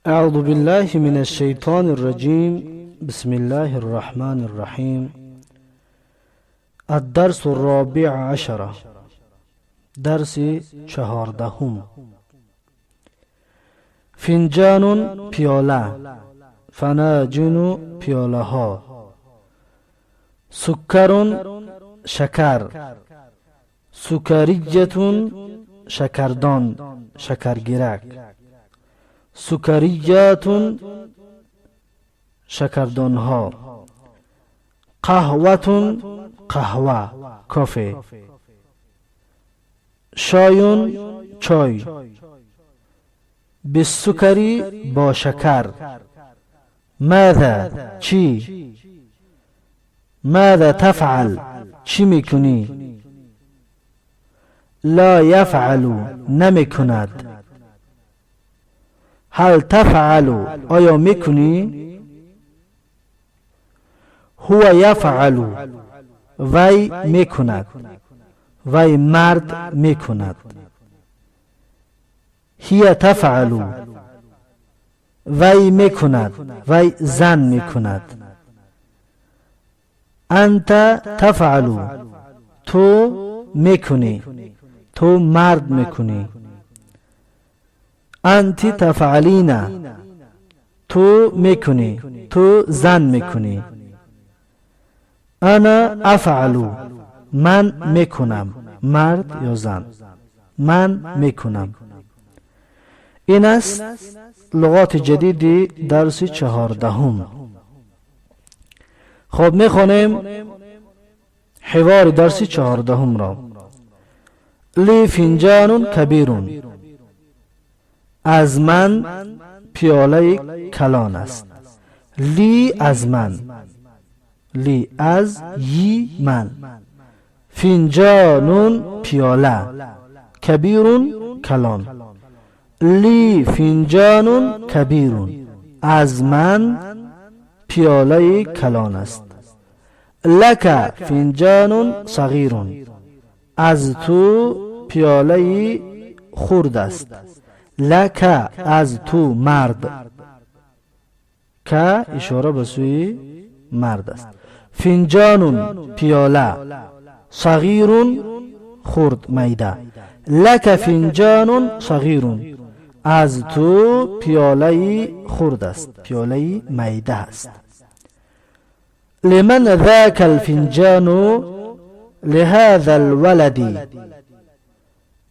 أعوذ بالله من الشيطان الرجيم. بسم الله الرحمن الرحيم. الدرس الرابع عشر، درس 14. فنجان پیاله، فناجین پیاله ها، سکر شکر، سکریة شکردان، شکرگیرک، سکریات شکردانها، قهوة قهوه، coffee، شای چای، بالسکر با شکر، ماذا چی، ماذا تفعل چی میکنی، لا يفعل نمیکند، هل تفعل آیا میکنی، هو يفعل وی میکند، وی مرد میکند، هي تفعل وی میکند، وی زن میکند، انت تفعل تو میکنی، تو مرد میکنی، انت تفعلین تو میکنی، تو زن میکنی، انا افعل من میکنم، مرد یا زن، من میکنم. این است لغات جدید درس 14. خب، میخوانیم حوار درس 14 را. لي فنجان كبير، از من پیاله کلان است. لي از من، لي از ی من، فنجان پیاله، كبير کلان. لي فنجان كبير، از من پیاله کلان است. لك فنجان صغير، از تو پیاله خرد است. لك از تو، مرد، ك اشاره به سوی مرد است. فنجان پیاله، صغير خرد، میده. لك فنجان صغير، از تو پیاله خرد است، پیاله میده است. لمن ذاك الفنجان؟ لهذا الولد.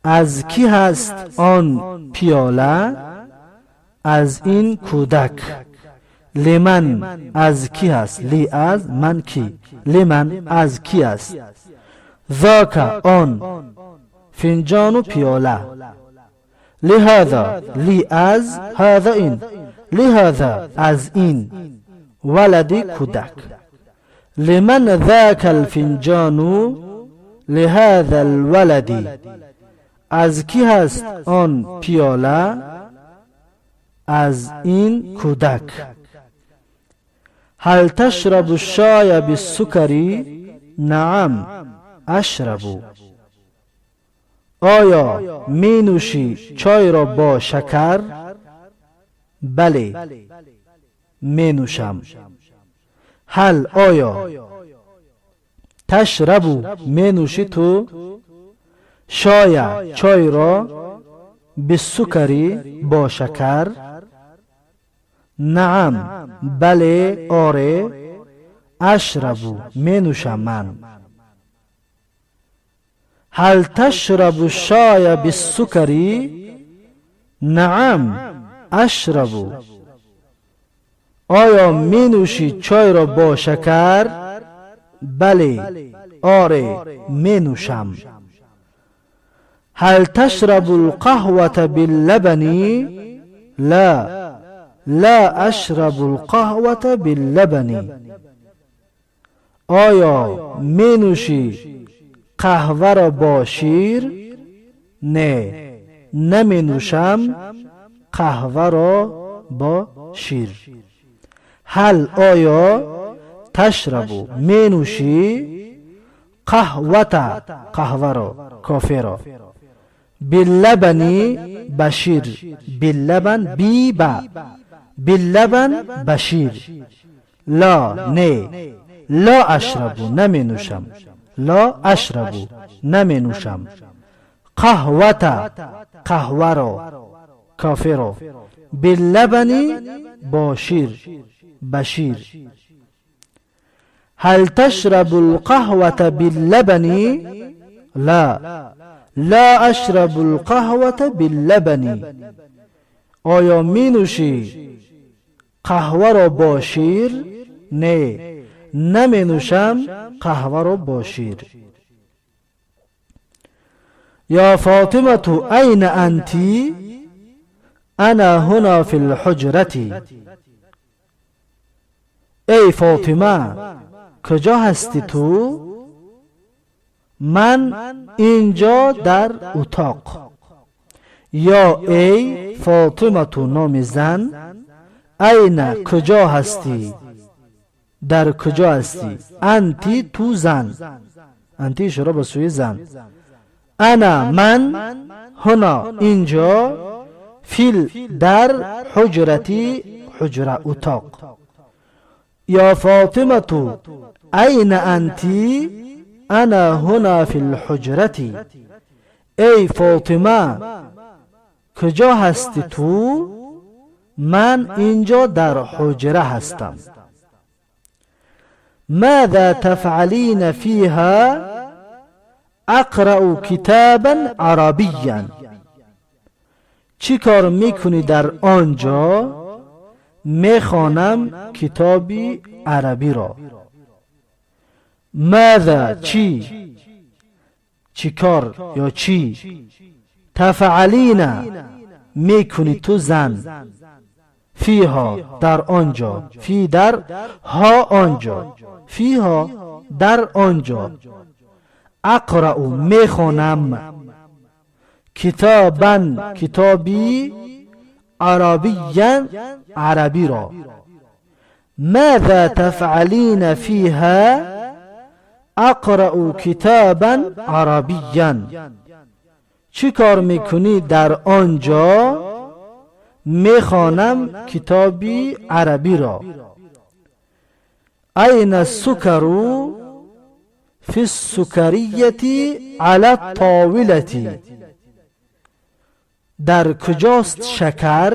از کی هست آن پیاله؟ از این کودک. لمن از کی هست، لي از من، کی، لمن از کی است، ذاك آن، فنجان پیاله. لهذا، لي از، هذا این، لهذا از این، ولد کودک. لمن ذاك الفنجان؟ لهذا الولد. از کی هست آن پیاله؟ از این کودک. هل تشرب الشاي بالسكر؟ نعم أشرب. آیا می نوشی چای را با شکر؟ بله، می نوشم. هل آیا، تشرب می نوشی تو، الشاي چای را، بالسكر با شکر؟ نعم بله، آره، أشرب می نوشم من. هل تشرب الشاي بالسكر؟ نعم أشرب. آیا می نوشی چای را با شکر؟ بله، آره، می نوشم. هل تشرب القهوة باللبن؟ لا، لا أشرب القهوة باللبن. آیا می نوشی قهوه را با شیر؟ نه، نمی نوشم قهوه را با شیر. هل آیا، تشرب می نوشی، القهوة قهوه را، coffee را، باللبن به شیر، باللبن بی با باللبن ба шир. لا не, لا أشرب наменӯшам, لا أشرب наменӯшам, قهوة қаҳваро, коферо, باللبن бо шир, ба шир. هل تشرب القهوة باللبن؟ لا، لا أشرب القهوة باللبن. Оё менӯшӣ қаҳваро бо шир? Не, наменӯшам қаҳваро бо шир. يا فاطمة أين أنت؟ أنا هنا في الحجرة. Эй Фотима, куҷо ҳастӣ ту? Ман инҷо дар утоқ. يا эй, فاطمة номи зан, أين куҷо ҳастӣ, дар куҷо ҳастӣ, أنت ту зан, أنت ишора ба сӯи зан, أنا ман, هنا инҷо, في дар, الحجرة ҳуҷра утоқ. يا فاطمة أين أنت؟ أنا هنا في الحجرة. Эй Фотима, куҷо ҳастӣ ту? Ман инҷо дар ҳуҷра ҳастам. ماذا تفعلين فيها؟ أقرأ كتابا عربيا. Чӣ кор мекунӣ дар он ҷо? Мехонам китоби арабиро. ماذا чӣ, чӣ кор ё чӣ, تفعلين мекунӣ ту зан, فيها дар он ҷо, في дар, ها он ҷо, فيها дар он ҷо, أقرأ мехонам, كتابا китоби, عربيا арабиро. ماذا تفعلين فيها؟ أقرأ كتابا عربيا. Чӣ кор мекунӣ дар он ҷо? Мехонам китоби арабиро. أين السكر؟ في السكرية على الطاولة. Дар куҷост шакар?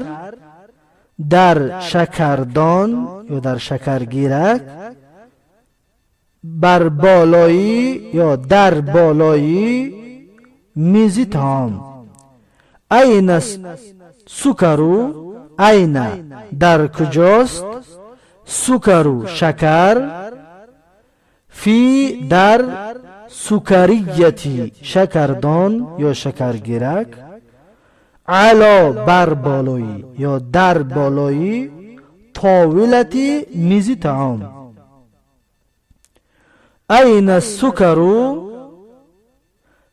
Дар шакардон ё дар шакаргирак, бар болои ё дар болои мизи таом. أين السكر أين дар куҷост, السكر шакар, في дар, السكرية шакардон ё шакаргирак, على бар болои ё дар болои, الطاولة мизи таом. أين السكر؟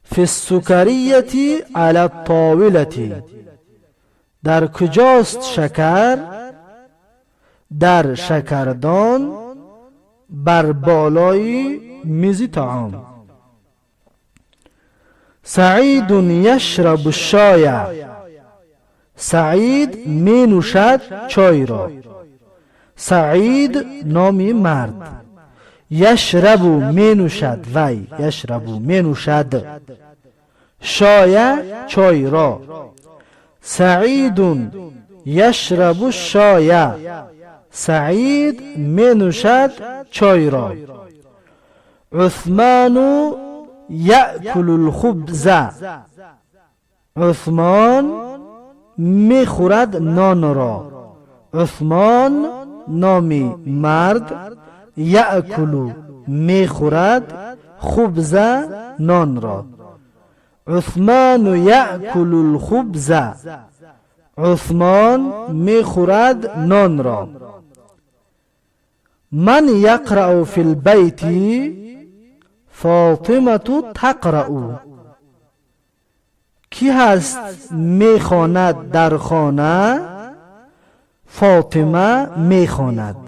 في السكرية على الطاولة. Дар куҷост шакар? Дар шакардон, бар болои мизи таом. سعيد يشرب الشاي. Саид менӯшад чойро. Саид номи мард, يشرب менӯшад вай, يشرب менӯшад, الشاي чойро. سعيد يشرب الشاي. Саид менӯшад чойро. عثمان يأكل الخبز. Усмон мехӯрад нонро. Усмон номи мард, يأكل мехӯрад, الخبز нонро. عثمان يأكل الخبز. Усмон мехӯрад нонро. من يقرأ في البيت؟ فاطمة تقرأ. Кӣ ҳаст мехонад дар хона? Фотима мехонад.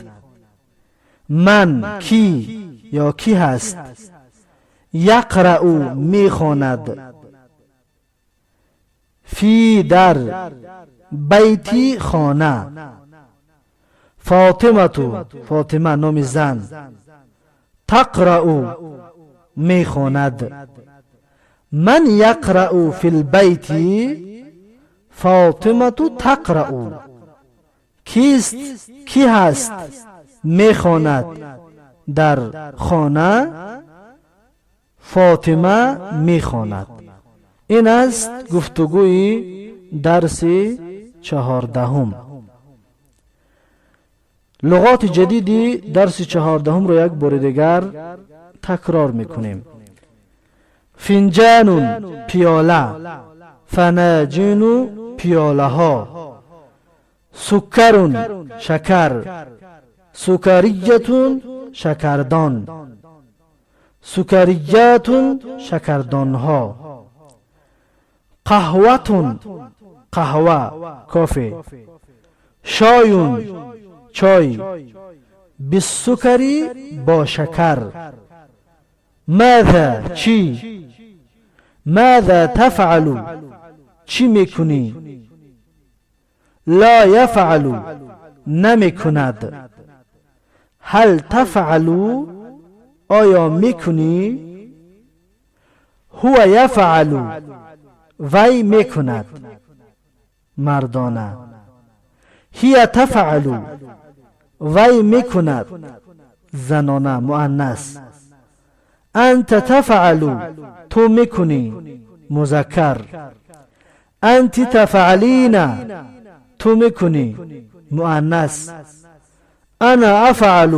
من кӣ ё кӣ ҳаст, يقرأ мехонад, في дар, البيت хона. فاطمة، فاطمه номи зан، تقرأ، мехонад. من يقرأ في البيت؟ فاطمة تقرأ. کیست، کی هست میخواند در خانه؟ فاطمه میخواند. این است گفتگوی درس 14م. لغات جدیدی درس 14م رو یک بار دیگر تکرار میکنیم. فنجان، پیاله. فناجین، پیاله ها. سكر، شکر. سكرية، شکردان. سكريات، شکردانها. قهوة، قهوه، coffee. شای، چای. بالسكر، با شکر. ماذا، چی. ماذا تفعل؟ چی میکنی؟ لا يفعل، نمیکند. هل تفعل؟ آیا میکنی؟ هو يفعل، وی میکند، مردانه. هي تفعل، وی میکند، زنانه، مؤنث. انت تفعل، تو میکنی، مذکر. انت تفعلين، تو میکنی، مؤنث. انا افعل،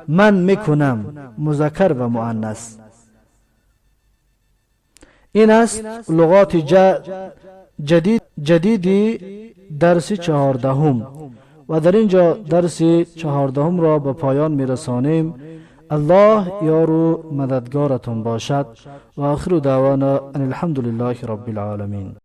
من میکنم، مذکر و مؤنث. این است لغات جدید جدیدی درس 14م و در اینجا درس 14م را به پایان میرسانیم. الله یار و مددگارتان باشد و آخر دعوانا ان الحمد لله رب العالمین.